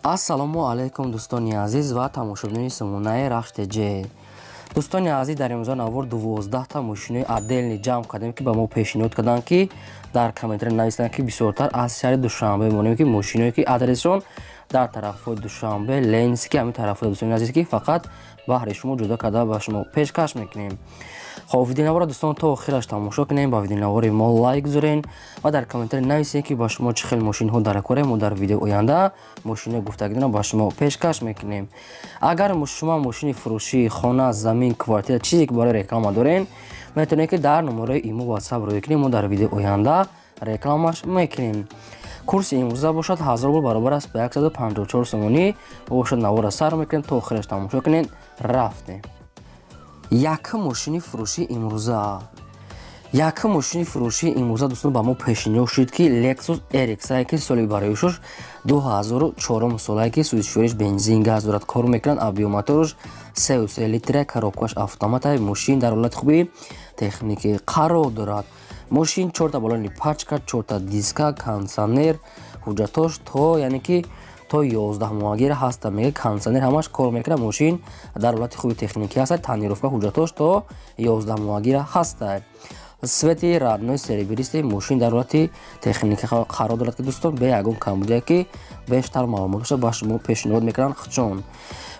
Ассалому алайкум, дӯстони азиз ва тамошобинони сомонаи Рахш ТЖ. Дӯстони азиз, дар имрӯза навор 12та мошинои отдельный ҷамъ кардем, ки ба мо пешниҳод карданд, ки дар комментария нависанд, ки бисёртар аз шаҳри Душанбе монем, ки мошиное ки адресшон дар тарафҳои Душанбе, Ленинский, ҳамин тарафҳои, дӯстони азиз, ки фақат баҳри шумо ҷудо карда ба шумо пешкаш мекунем. Хоб, видеонаворро, дӯстон, то охираш тамошо кунем, ба видеонавори мо лайк гузорен ва дар комментария нависем, ки ба шумо чӣ хел мошинҳо дар корем. Мо дар видеои оянда мошинои гуфтагиро ба шумо пешкаш мекунем. Агар шумо мошини фурӯшӣ, хона, замин, квартира, чизе ки барои реклама дорен, метавонед, ки дар номерои имо, Ватсап рӯй кунем, мо дар видеои оянда рекламаш мекунем. Курси имрӯза бошад, 1000 рубл баробар аст ба 154 сомонӣ бошад. Наворро сар мекунем, то охираш тамошо кунед. Рафтем. Якум мошини фурӯшии имрӯза. Якум мошини фурӯшии имрӯза, дӯстон, ба мо пешниҳод шуд, ки Lexus RX, ки соли бароишуш 2004 солае, ки сӯзишвориш бензин, газ дорад, кор мекунад, объём моторш 3,3 литра, коробкаш автомата. Мошин дар ҳолати хуби техникӣ қарор дорад. Мошин чорта балони пачка, чорта диска, кондитсионер, ҳуҷҷатош то, яъне ки то 11 моҳагира ҳаста, мега, кондитсионер ҳамаш кор мекунад. Мошин дар ҳолати хуби техникӣ ҳаста, тонировка, ҳуҷҷатош то 11 моҳагира ҳаста, свети родной серебристый. Мошин дар ҳолати техникӣ қарор дорад, ки, дӯстон, бе ягон камбудия, ки бештар маълумоташа ба шумо пешниҳод мекунанд хчон.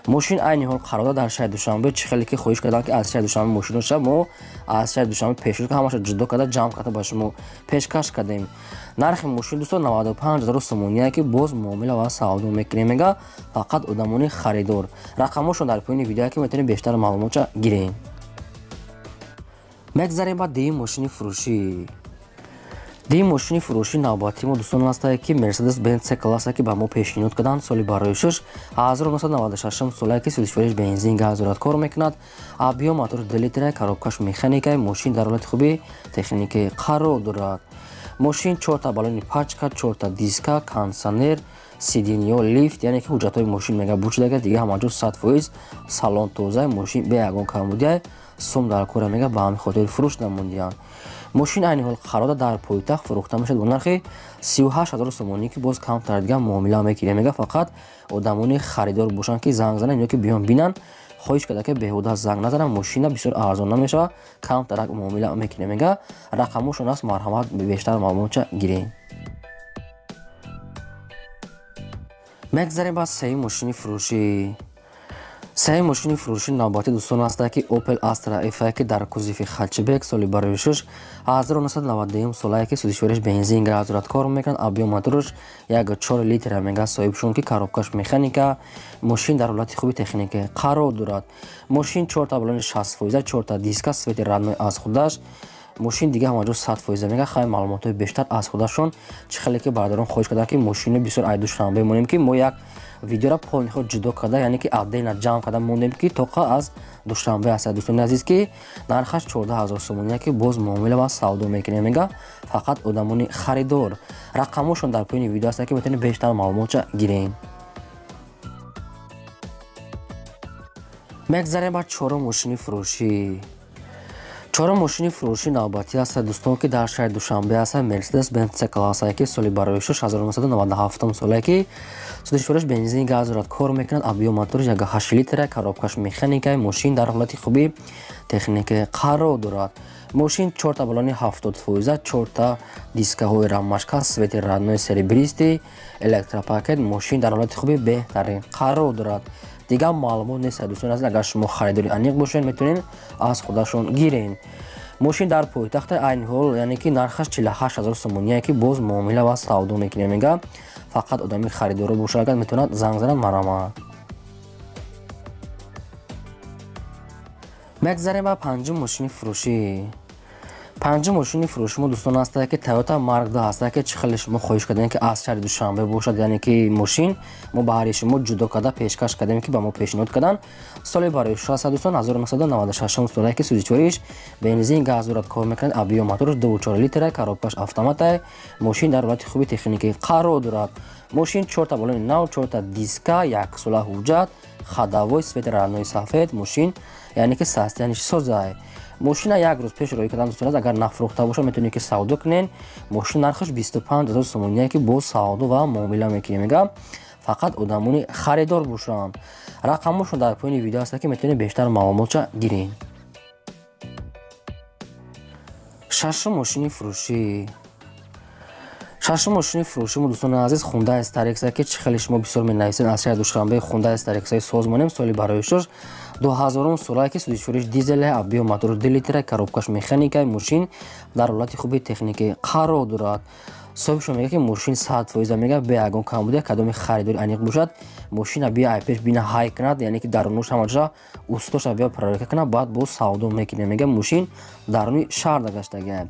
Мошин айни ҳол қарор дорад дар шаҳри Душанбе. Чӣ хеле ки хоҳиш карданд, ки аз шаҳри Душанбе мошиноша, мо аз шаҳри Душанбе пешниҳод, ҳамаша ҷудо карда, ҷамъ карда ба шумо пешкаш кардем. Нархи мошин, дӯстон, 95 ҳазору сомоние, ки боз муомила ва савдо мекунем, мега, фақат одамони харидор. Рақамҳошон дар поёни видеое, ки метавонед бештар маълумотша гирем. Мегзарем ба дуюм мошини фурӯшӣ. Дуюм мошини фурӯшии навбатии мо, дӯстон, ҳастае, ки Мерседес Бенз С класса, ки ба мо пешниҳод карданд, соли бароишуш 1996 солае, ки сӯзишвориш бензин, газ дорад, кор мекунад, объём мотор 2 литра, коробкаш механика. Мошин дар ҳолати хуби техникӣ қарор дорад. Мошин чорта балони пачка, чорта диска, кондитсионер, сиденьё лифт, яъне ки ҳуҷҷатҳои мошин, мега, бучидага, дига ҳамаҷо 100%, салон тоза, мошин бе ягон камбудия, сум дар кора, мега, ба ҳамин хотири фурӯш намондиҳанд. Мошин айни ҳол қарор дар пойтахт, фурӯхта мешавад бо нархи 38 ҳазору сомонӣ, ки боз камтар дига муомила мекунем, мега, фақат одамони харидор бошанд, ки занг зананд ё ки биён бинанд. Хоҳиш карда, ки беҳуда занг назананд, мошина бисёр арзон намешавад, камтарак муомила мекунем, мега. Рақамҳошон аст, марҳамат, бештар маълумотша гирем. Мегзарем ба сеюм мошини фурӯшӣ. Сеюм мошини фурӯшии навбатӣ, дӯстон, ҳастае, ки Opel Astra F, ки дар кузови хэтчбек, соли бароишуш 1991 солае, ки сӯзишвориш бензин, газ дорад, кор мекунад, объём моторш 1,4 литра, мега соҳибшон, ки коробкаш механика. Мошин дар ҳолати хуби техникӣ қарор дорад. Мошин чорта балони 60%, чорта диска, свети родной аз худаш. Мошин дига ҳамаҷо 100%, мега. Хай, маълумотҳои бештар аз худашон. Чӣ хеле ки бародарон хоҳиш карданд, ки мошино бисёр ай Душанбе монем, ки мо як видеора полный худ ҷудо карда, яъне ки отдельно ҷамъ карда мондем, ки тоқа аз Душанбе аст, дӯстони азиз, ки нархаш 14 ҳазор сомоние, ки боз муомила ва савдо мекунем, мега, фақат одамони харидор. Рақамҳошон дар поёни видео аст, ки метавонед бештар маълумотша гирем. Мегзарем ба чорум мошини фурӯшӣ. Чорум мошини фурӯшии навбатӣ аст, дӯстон, ки дар шаҳри Душанбе аст, Мерседес Бенз С классае, ки соли бароишуш 1997 солае, ки сӯзишвориш бензин, газ дорад, кор мекунад, объём моторш 1,8 литра, коробкаш механика. Мошин дар ҳолати хуби техникӣ қарор дорад. Мошин чорта балони 70%, чорта дискаҳои рамашка, свети родной серебристый, электропакет. Мошин дар ҳолати хуби беҳтарин қарор дорад. Дигар маълумот нест, дӯстони азиз. Агар шумо харидори аниқ бошед, метавонед аз худашон гирен. Мошин дар пойтахта айни ҳол, яъне ки нархаш 48 ҳазор сомоние, ки боз муомила ва савдо мекунем, мега, фақат одами харидоро бошад, агар метавонад занг занад, марамад. Мегзарем ба панҷум мошини фурӯшӣ. Панҷум мошини фурӯши мо, дӯстон, ҳастае, ки Toyota Mark 2 ҳастае, ки чӣ хеле шумо хоҳиш кардем, ки аз шаҳри Душанбе бошад, яъне ки мошин мо баҳри шумо ҷудо карда пешкаш кардем, ки ба мо пешниҳод карданд. Соли барои 600, дӯстон, 1996 солае, ки сӯзишвориш бензин, газ дорад, кор мекунад, объём моторш 2,4 литра, коробкаш автомата. Мошин дар ҳолати хуби техникӣ қарор дорад. Мошин чорта балони нав, чорта диска, яксола ҳуҷҷат, ходовой, свети родной сафед. Мошин, яъне ки состояниш созай. Мошина як рӯз пеш роӣ кардан, дӯстон, агар нафурӯхта бошад, метавонед, ки савдо кунед. Мошин нархаш 25 ҳазор сомоние, ки боз савдо ва муомила мекунем, мега, Фақат одамони харидор бошанд. Рақамошон дар поёни видео ҳаста, ки метавонед бештар маълумотша гиред. Шашум мошини фурӯшӣ. Шашум мошини фурӯшӣ мо, дӯстони азиз, Хундай Старекса, ки чӣ хеле шумо бисёр менависед, аз шаҳри Душанбе Хундай Старексаи созмонем. Соли барои шуш 2000 солае, ки сӯзишвориш дизеле, объём мотор 2 литра, коробкаш механика. Мошин дар ҳолати хуби техникӣ қарор дорад. Соҳибшон мегӯяд, ки мошин 100%, мега, бе ягон камбудия. Кадоми харидори аниқ бошад, мошина бия ай пеш бина, ҳай кунад, яъне ки дарунуш ҳамаҷа устоша бия проверка кунад, баъд боз савдо мекунем, мега. Мошин даруни шаҳр дагаштагия,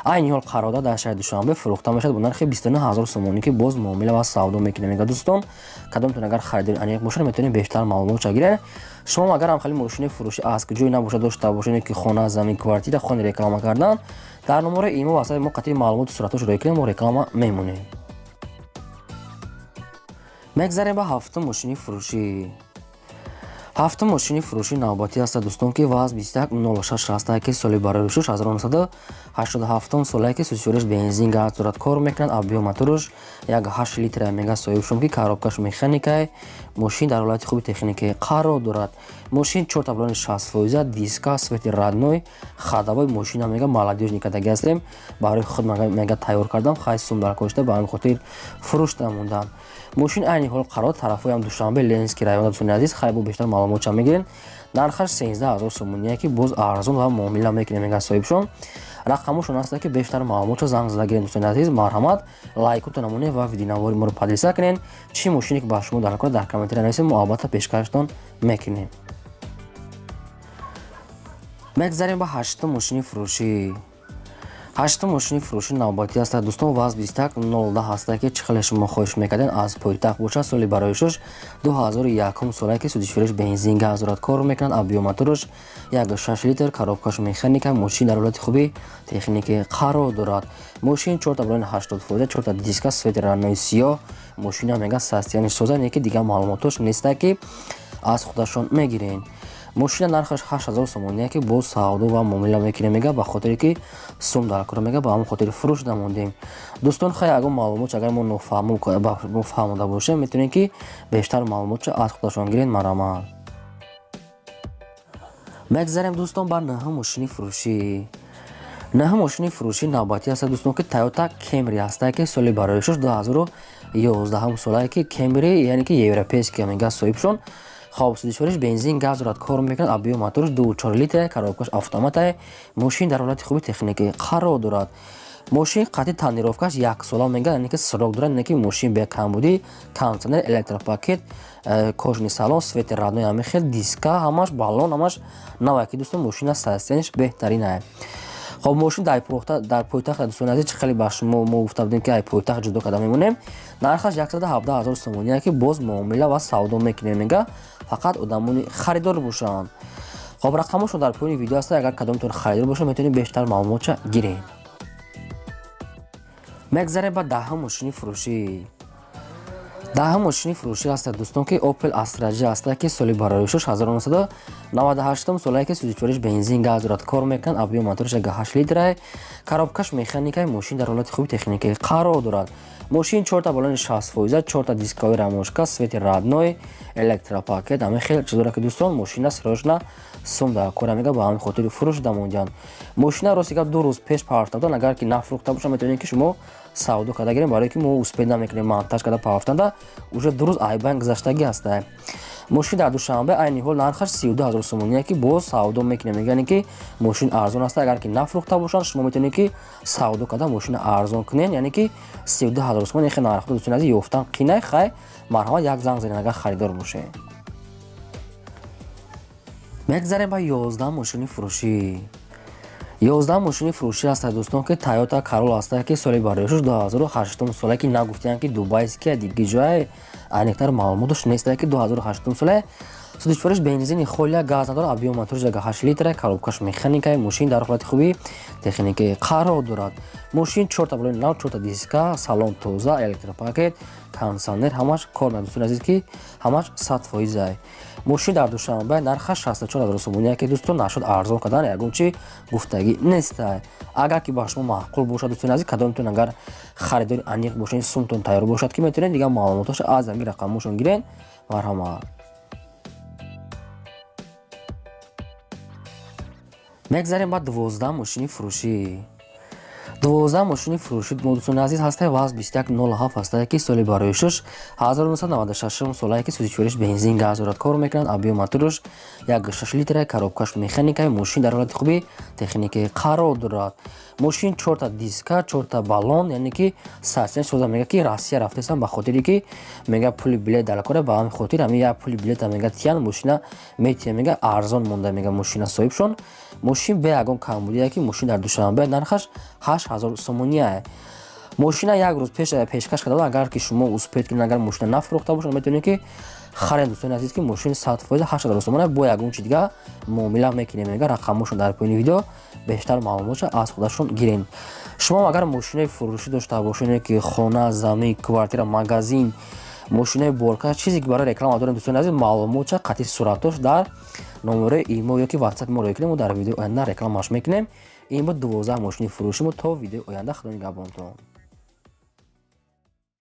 айни ҳол қарорда дар шаҳри Душанбе фурӯхта мешавад бо нархи 29 ҳазор сомонӣ, ки боз муомила ва савдо мекунем, мега. Дӯстон, кадомтон агар харидори аниқ бошад, метавонед бештар маълумотша гиред. Шумо агар ҳам хеле мошини фурӯшӣ аз куҷое набошад дошта бошед, ки хона, замин, квартира хони реклама кардан, дар номарои имо васаи мо қатъи маълумоти суратҳош рӯй кунем, мо реклама мемонем. Мегзарем ба ҳафтум мошини фурӯшӣ. Ҳафтум мошини фурӯшӣ навбатӣ аста, дӯстон, ки ВАЗ 2106 ҳаста, ки соли барои шуш 1987 солае, ки сӯзишвориш бензин, газ дорад, кор мекунад, объём моторш 1,8 литра, мега соҳибшон, ки коробкаш механикай. Мошин дар ҳолати хуби техникӣ қарор дорад. Мошин чор таблони 60%, диска, свети родной, ходовой. Мошина, мега, молодёжный кадаги ҳастем, барои худ, мега, тайёр кардам. Хай, сум дар кошта, ба ҳамин хотир фурӯшта мондам. Мошин айни ҳол қарор тарафҳоям Душанбе, Ленинский район. Дӯстони азиз, хай, бо бештар маълумотша мегирем. Нархаш 13 000 сомоние, ки боз арзон ва муомила мекунем, мега соҳибшон. Рақамошон ҳаста, ки бештар маълумотро занг зада гирем. Дӯстони азиз, марҳамат, лайкото намонед ва видеонавори моро поделиться кунед. Чӣ мошине ки ба шумо дар кор, дар комментария нависед, мо албатта пешкаштон мекунем. Мегзарем ба ҳаштум мошини фурӯшӣ. Ҳаштум мошини фурӯшӣ навбатӣ аста, дӯстон, ВАЗ 2110 ҳаста, ки чӣ хеле шумо хоҳиш мекардем, аз пойтахт бошад. Соли барои шуш 2001 солае, ки сӯзишвориш бензин, газ дорад, кор мекунад, объём моторш 1,6 литр, коробкаш механика. Мошин дар ҳолати хуби техникӣ қарор дорад. Мошин чорта балони 80%, чорта диска, свети родной сиёҳ. Мошина, мега, состояние соза, не ки дигар маълумотош неста, ки аз худашон мегирен. Мошина нархаш 8000 сомоние, ки боз савдо ва муомила мекунем, мега. Ба хотире ки сум дар кор, мега, ба ҳамон хотири фурӯш намондем. Дӯстон, хай, ягон маълумот агар мо нофаҳмо фаҳмода бошем, метавонем, ки бештар маълумотшо аз худашон гирен. Марҳамат. Мегзарем, дӯстон, ба наҳум мошини фурӯшӣ. Наҳум мошини фурӯшӣ навбатӣ аста, дӯстон, ки Тойота Кемри ҳаста, ки соли барои шуш 2011 солае, ки Кемри, яъне ки европейский, мега соҳибшон. Хоб, сӯзишвориш бензин, газ дорад, кор мекунад, объём моторш 2,4 литра, коробкаш автоматае. Мошин дар ҳолати хуби техникӣ қарор дорад. Мошин қатъи тонировкаш як сола, мега, яъне ки срок дорад, яъне ки мошин бе камбудӣ, кондиционер, электропакет, кожаный салон, свети родной, ҳами хел диска ҳамаш, баллон ҳамаш навае, ки, дӯстон, мошина состоянияш беҳтаринае. Хоб, мошин дар пойтахт, дӯстони азиз, чӣ хеле ба шумо мо гуфта будем, ки ай пойтахт ҷудо карда мемонем. Нархаш 117 ҳазор сомоние, ки боз муомила ва савдо мекунем, мега, фақат одамони харидор бошанд. Хоб, рақамошон дар поёни видео аст. Агар кадомтон харидор бошад, метавонед бештар маълумотша гиред. Мегзарем ба даҳум мошини фурӯшӣ. Даҳум мошини фурӯшӣ аста, дӯстон, ки Opel Astra J аста, ки соли барои шуш 1998 солае, ки сӯзишвориш бензин, газ дорад, кор мекунад, объём моторш 1,8 литрае, коробкаш механикай. Мошин дар ҳолати хуби техникӣ қарор дорад. Мошин чорта балони 60%, чорта дисковой рамошка, свети родной, электропакет, ҳамин хел чизоро, ки, дӯстон, мошина срочно сум дар кора, мега, ба ҳамин хотири фурӯш дамондианд. Мошина, рости гап, 2 рӯз пеш партофтан. Агар ки нафурӯхта бошад, метавонед, ки шумо савдо карда гирем, барое ки мо успеть намекунем монтаж карда пафтанда, уже 2 рӯз айбайн гузаштагӣ ҳаста. Мошин дар Душанбе айни ҳол нархаш 32 000 сомоние, ки боз савдо мекунем, яъне ки мошин арзон аст. Агар ки нафурӯхта бошанд, шумо метавонед, ки савдо карда мошина арзон кунед, яъне ки 32 000 сомон. Хе нархҳо, дӯстони азиз, ёфтан қинай. Хай, марҳамат, як занг занед, агар харидор бошед. Мегзарем ба 11 мошини фурӯшӣ. 11 мошини фурӯшӣ ҳастад, дӯстон, ки Тойота Королла ҳастад, ки соли барои шуш 2008 соле, ки нагуфтиянд, ки дубайский, диги ҷое аниқтар маълумоташ нест, ки 2008 соле, сӯзишвориш бензини холия, газ надорад, объём моторш 1,8 литра, коробкаш механика. Мошин дар ҳолати хуби техникӣ қарор дорад. Мошин чорта балони нав, чорта диска, салон тоза, электропакет, кондиционер ҳамаш кор мекунад. Дӯстони азиз, ки ҳамаш 100%-ай. Мошин дар Душанбе, нархаш 64 000 сомонӣ, ки дӯстон нашуд арзон кардан, ягон чи гуфтагӣ нест. Агар ки ба шумо маъқул бошад, дӯстони азиз, кадомтон агар харидори аниқ бошед, сумтон тайёр бошад, ки метавонед дигар маълумоташо аз ҳамин рақамҳошон гирен. Марҳамат. Мегзарем ба 12 мошини фурӯшӣ. 12 мошини фурӯшӣ, дӯстони азиз, ҳастае ВАЗ 2107 ҳастае, ки соли бароишаш 1996 солае, ки сӯзишвориш бензин, газ дорад, кор мекунад. Объём мотораш 1,6 литра, коробкаш механика. Мошин дар ҳолати хуби техникӣ қарор дорад. Мошин чорта диска, чорта баллон, яъне ки сарсен соза. Мега, ки Россия рафтесам, ба хотире ки мега пули билет дар кора, ба ҳамин хотир ҳамин як пули билета мега тиян, мошина метия, мега арзон монда, мега мошина соҳибшон. Мошин бе ягон камбудие, ки мошин дар Душанбе, нархаш 8000 сомония. Мошина як рӯз пеш пешкаш карда. Агар ки шумо успеть кунед, агар мошина нафурӯхта бошад, метавонед ки харед, дӯстони азиз, ки мошин 100% 8000 сомона, бо ягон чи дига муомила мекунем. Мега рақамҳошон дар поёни видео, бештар маълумотша аз худашон гирен. Шумо агар мошинаи фурӯшӣ дошта бошед, ки хона, замин, квартира, магазин, мошинаи борка, чизе ки барои реклама дорем, дӯстони азиз, маълумотша қатъи суратош дар номерои имо ё ки ватсап мо роя кунем, мо дар видеои оянда рекламаш мекунем. Ин буд 12 мошини фурӯши мо. То видеои оянда, худо нигаҳбонтон.